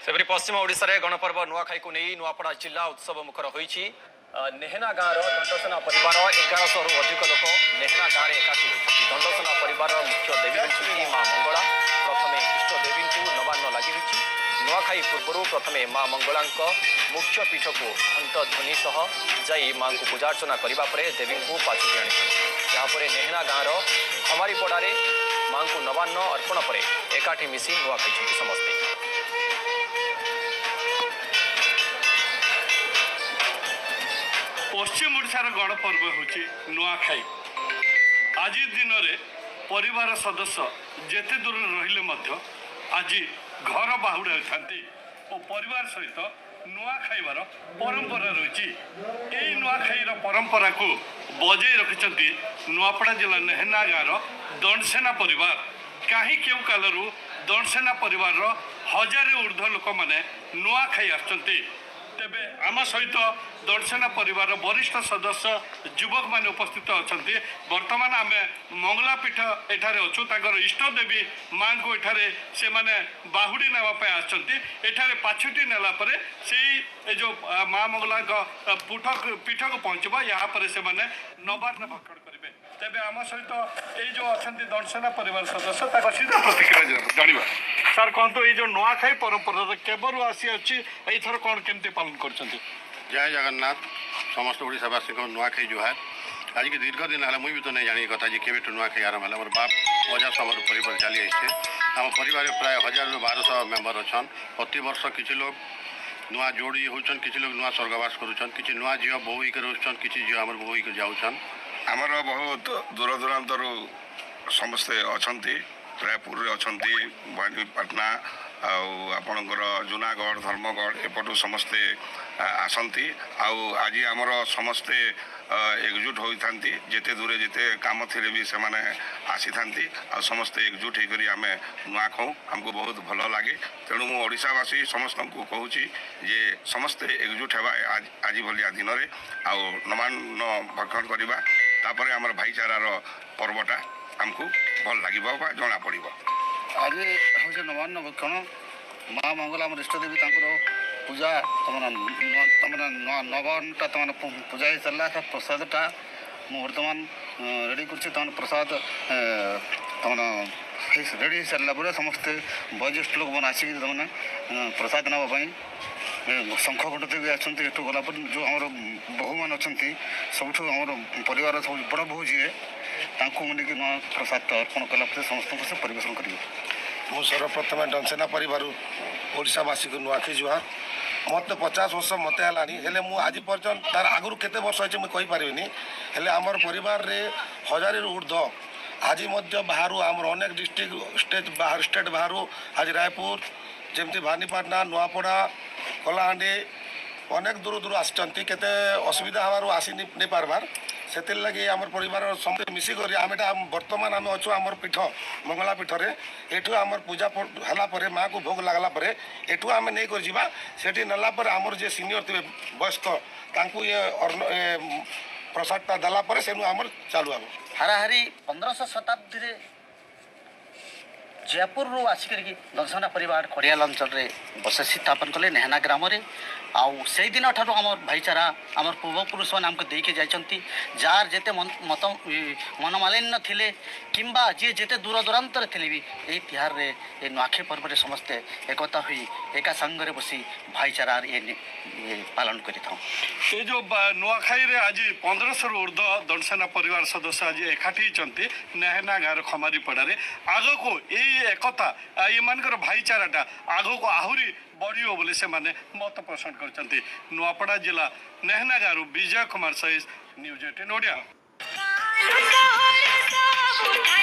ସେପରି ପଶ୍ଚିମ ଓଡ଼ିଶାରେ ଗଣପର୍ବ ନୂଆଖାଇକୁ ନେଇ ନୂଆପଡ଼ା ଜିଲ୍ଲା ଉତ୍ସବ ମୁଖର ହୋଇଛି। ନେହେନା ଗାଁର ଦଣ୍ଡସେନା ପରିବାର 1100ରୁ ଅଧିକ ଲୋକ ନେହେନା ଗାଁରେ ଏକାଠି ହୋଇଛନ୍ତି। ଦଣ୍ଡସେନା ପରିବାରର ମୁଖ୍ୟ ଦେବୀ ହେଉଛନ୍ତି ମା ମଙ୍ଗଳା। ପ୍ରଥମେ ଇଷ୍ଟ ଦେବୀଙ୍କୁ ନବାନ୍ନ ଲାଗି ହୋଇଛି। ନୂଆଖାଇ ପୂର୍ବରୁ ପ୍ରଥମେ ମା ମଙ୍ଗଳାଙ୍କ ମୁଖ୍ୟ ପୀଠକୁ ଘଣ୍ଟ ଧ୍ୱନି ସହ ଯାଇ ମାଙ୍କୁ ପୂଜାର୍ଚ୍ଚନା କରିବା ପରେ ଦେବୀଙ୍କୁ ପାଛୋଟି ଆଣିଛନ୍ତି। ଏହାପରେ ନେହେନା ଗାଁର ଖମାରୀପଡ଼ାରେ ମାଙ୍କୁ ନବାନ୍ନ ଅର୍ପଣ ପରେ ଏକାଠି ମିଶି ନୂଆ ଖାଇଛନ୍ତି ସମସ୍ତେ। ପଶ୍ଚିମ ଓଡ଼ିଶାର ଗଣପର୍ବ ହେଉଛି ନୂଆଖାଇ। ଆଜି ଦିନରେ ପରିବାର ସଦସ୍ୟ ଯେତେ ଦୂରରେ ରହିଲେ ମଧ୍ୟ ଆଜି ଘର ବାହୁଡ଼ା ହୋଇଥାନ୍ତି ଓ ପରିବାର ସହିତ ନୂଆ ଖାଇବାର ପରମ୍ପରା ରହିଛି। ଏଇ ନୂଆଖାଇର ପରମ୍ପରାକୁ ବଜାଇ ରଖିଛନ୍ତି ନୂଆପଡ଼ା ଜିଲ୍ଲା ନେହେନା ଗାଁର ଦଣ୍ଡସେନା ପରିବାର। କାହିଁ କେଉଁ କାଳରୁ ଦଣ୍ଡସେନା ପରିବାରର ହଜାରେ ଉର୍ଦ୍ଧ୍ୱ ଲୋକମାନେ ନୂଆଖାଇ ଆସୁଛନ୍ତି। ତେବେ ଆମ ସହିତ ଦଣ୍ଡସେନା ପରିବାରର ବରିଷ୍ଠ ସଦସ୍ୟ ଯୁବକମାନେ ଉପସ୍ଥିତ ଅଛନ୍ତି। ବର୍ତ୍ତମାନ ଆମେ ମଙ୍ଗଳା ପୀଠ ଏଠାରେ ଅଛୁ। ତାଙ୍କର ଇଷ୍ଟ ଦେବୀ ମାଙ୍କୁ ଏଠାରେ ସେମାନେ ବାହୁଡ଼ି ନେବା ପାଇଁ ଆସିଛନ୍ତି। ଏଠାରେ ପାଛୁଟି ନେଲା ପରେ ସେଇ ଏ ଯେଉଁ ମା ମଙ୍ଗଳାଙ୍କ ପୀଠକୁ ପହଞ୍ଚିବ। ଏହାପରେ ସେମାନେ ନବାନ୍ନ ଭକ୍ଷଣ କରିବେ। ତେବେ ଆମ ସହିତ ଏଇ ଯେଉଁ ଅଛନ୍ତି ଦଣ୍ଡସେନା ପରିବାର ସଦସ୍ୟ, ତାଙ୍କ ସିଧା ପ୍ରତିକ୍ରିୟା ଜାଣିବା। ସାର୍ କୁହନ୍ତୁ, ଏଇ ଯେଉଁ ନୂଆଖାଇ ପରମ୍ପରାରେ କେବରୁ ଆସିଅଛି, ଏଇଥର କ'ଣ କେମିତି ପାଳନ କରୁଛନ୍ତି? ଜୟ ଜଗନ୍ନାଥ। ସମସ୍ତ ଓଡ଼ିଶାବାସୀଙ୍କ ନୂଆଖାଇ ଜୁହାର। ଆଜିକି ଦୀର୍ଘ ଦିନ ହେଲା ମୁଇଁ ବି ତ ନାଇଁ ଜାଣି କଥା ଯେ କେବେଠୁ ନୂଆଖାଇ ଆରମ୍ଭ ହେଲା। ମୋର ବାପ ଅଜା ସମୟରୁ ପରିବାର ଚାଲି ଆସିଛେ। ଆମ ପରିବାରରେ ପ୍ରାୟ 1000ରୁ 1200 ମେମ୍ବର ଅଛନ୍। ପ୍ରତିବର୍ଷ କିଛି ଲୋକ ନୂଆ ଯୋଡ଼ି ହେଉଛନ୍, କିଛି ଲୋକ ନୂଆ ସ୍ୱର୍ଗବାସ କରୁଛନ୍, କିଛି ନୂଆ ଝିଅ ବୋହୂ ହେଇକି ରହୁଛନ୍, କିଛି ଝିଅ ଆମର ବୋହୂ ହେଇକି ଯାଉଛନ୍। ଆମର ବହୁତ ଦୂର ଦୂରାନ୍ତରୁ ସମସ୍ତେ ଅଛନ୍ତି। ରାୟପୁରରେ ଅଛନ୍ତି, ଭବାନୀପାଟଣା ଆଉ ଆପଣଙ୍କର ଜୁନାଗଡ଼, ଧର୍ମଗଡ଼, ଏପଟୁ ସମସ୍ତେ ଆସନ୍ତି। ଆଉ ଆଜି ଆମର ସମସ୍ତେ ଏକଜୁଟ ହୋଇଥାନ୍ତି। ଯେତେ ଦୂରେ ଯେତେ କାମ ଥିଲେ ବି ସେମାନେ ଆସିଥାନ୍ତି ଆଉ ସମସ୍ତେ ଏକଜୁଟ ହେଇକରି ଆମେ ନୂଆ ଖାଉ। ଆମକୁ ବହୁତ ଭଲ ଲାଗେ। ତେଣୁ ମୁଁ ଓଡ଼ିଶାବାସୀ ସମସ୍ତଙ୍କୁ କହୁଛି ଯେ ସମସ୍ତେ ଏକଜୁଟ ହେବା ଆଜି ଭଳିଆ ଦିନରେ ଆଉ ନବାନ୍ନ ଭକ୍ଷଣ କରିବା। ତାପରେ ଆମର ଭାଇଚାରାର ପର୍ବଟା ଆମକୁ ଭଲ ଲାଗିବ ବା ଜଣାପଡ଼ିବ। ଆଜି ହେଉଛି ନବାନ୍ନ ଭକ୍ଷଣ। ମା ମଙ୍ଗଳା ଆମର ଇଷ୍ଟଦେବୀ, ତାଙ୍କର ପୂଜା ତମର ତମର ନବାନ୍ନଟା ତମର ପୂଜା ହେଇସାରିଲା। ସେ ପ୍ରସାଦଟା ମୁଁ ବର୍ତ୍ତମାନ ରେଡ଼ି କରୁଛି। ତମର ପ୍ରସାଦ ତମର ରେଡ଼ି ହେଇସାରିଲା ପରେ ସମସ୍ତେ ବୟୋଜ୍ୟେଷ୍ଠ ଲୋକମାନେ ଆସିକି ତମାନେ ପ୍ରସାଦ ନେବା ପାଇଁ ଶଙ୍ଖ ଘଣ୍ଟ ବି ଆସନ୍ତି। ଏଠୁ ଗଲା ପରେ ଯେଉଁ ଆମର ବୋହୂମାନେ ଅଛନ୍ତି, ସବୁଠୁ ଆମର ପରିବାର ସବୁ ବଡ଼ ବୋହୂ ଯିଏ, ତାଙ୍କୁ ନେଇକି ନୂଆ ପ୍ରସାଦଟା ଅର୍ପଣ କଲା ପରେ ସମସ୍ତଙ୍କୁ ସେ ପରିବେଷଣ କରିବେ। ମୁଁ ସର୍ବପ୍ରଥମେ ଦଣ୍ଡସେନା ପରିବାରରୁ ଓଡ଼ିଶାବାସୀକୁ ନୂଆଖାଇ ଜୁହାର। ମୋତେ 50 ବର୍ଷ ମୋତେ ହେଲାଣି, ହେଲେ ମୁଁ ଆଜି ପର୍ଯ୍ୟନ୍ତ ତାର ଆଗରୁ କେତେ ବର୍ଷ ହେଇଛି ମୁଁ କହିପାରିବିନି। ହେଲେ ଆମର ପରିବାରରେ ହଜାରେରୁ ଉର୍ଦ୍ଧ୍ୱ ଆଜି ମଧ୍ୟ ବାହାରୁ ଆମର ଅନେକ ଡିଷ୍ଟ୍ରିକ୍ଟ, ଷ୍ଟେଟ୍ ବାହାରୁ, ଷ୍ଟେଟ୍ ବାହାରୁ ଆଜି ରାୟପୁର, ଯେମିତି ଭବାନୀପାଟଣା, ନୂଆପଡ଼ା, କଳାହାଣ୍ଡି, ଅନେକ ଦୂର ଦୂର ଆସିଛନ୍ତି। କେତେ ଅସୁବିଧା ହେବାରୁ ଆସି ନେଇ ପାରବାର୍। ସେଥିର୍ଲାଗି ଆମର ପରିବାର ସମସ୍ତେ ମିଶିକରି ଆମେ ଏଇଟା ବର୍ତ୍ତମାନ ଆମେ ଅଛୁ ଆମର ପୀଠ ମଙ୍ଗଳା ପୀଠରେ। ଏଠୁ ଆମର ପୂଜା ହେଲା ପରେ, ମାଆକୁ ଭୋଗ ଲାଗିଲା ପରେ ଏଠୁ ଆମେ ନେଇକରି ଯିବା। ସେଠି ନେଲା ପରେ ଆମର ଯିଏ ସିନିୟର ଥିବେ, ବୟସ୍କ, ତାଙ୍କୁ ଇଏ ଅନ୍ନ ଏ ପ୍ରସାଦଟା ଦେଲା ପରେ ସେନୁ ଆମର ଚାଲୁ ହେବ। ହାରାହାରି 1500 ଶତାବ୍ଦୀରେ ଜୟପୁରରୁ ଆସିକରିକି ଦଣ୍ଡସେନା ପରିବାର ଖଡ଼ିଆଲ ଅଞ୍ଚଳରେ ବସତି ସ୍ଥାପନ କଲେ ନେହେନା ଗ୍ରାମରେ। ଆଉ ସେଇ ଦିନଠାରୁ ଆମର ଭାଇଚାରା ଆମର ପୂର୍ବପୁରୁଷମାନେ ଆମକୁ ଦେଇକି ଯାଇଛନ୍ତି। ଯାହାର ଯେତେ ମତ ମନମାଳିନ୍ୟ ଥିଲେ କିମ୍ବା ଯିଏ ଯେତେ ଦୂର ଦୂରାନ୍ତରେ ଥିଲେ ବି ଏଇ ତିହାରରେ, ଏ ନୂଆଖାଇ ପର୍ବରେ ସମସ୍ତେ ଏକତା ହୋଇ ଏକା ସାଙ୍ଗରେ ବସି ଭାଇଚାରାର ଇଏ ପାଳନ କରିଥାଉ। ଏ ଯେଉଁ ନୂଆଖାଇରେ ଆଜି 1500ରୁ ଉର୍ଦ୍ଧ୍ୱ ଦଣ୍ଡସେନା ପରିବାର ସଦସ୍ୟ ଆଜି ଏକାଠି ହେଇଛନ୍ତି ନେହେନା ଗାଁର ଖମାରୀପଡ଼ାରେ। ଆଗକୁ ଏଇ ଏକତା, ଏମାନଙ୍କର ଭାଇଚାରାଟା ଆଗକୁ ଆହୁରି ବଢ଼ିବ ବୋଲି ସେମାନେ ମତ ପୋଷଣ କରିଛନ୍ତି। ନୂଆପଡ଼ା ଜିଲ୍ଲା ନେହେନା ଗାଁରୁ ବିଜୟ କୁମାର ସହିସ, ନ୍ୟୁଜ୍ 18 ଓଡ଼ିଆ। ସବୁଠାରୁ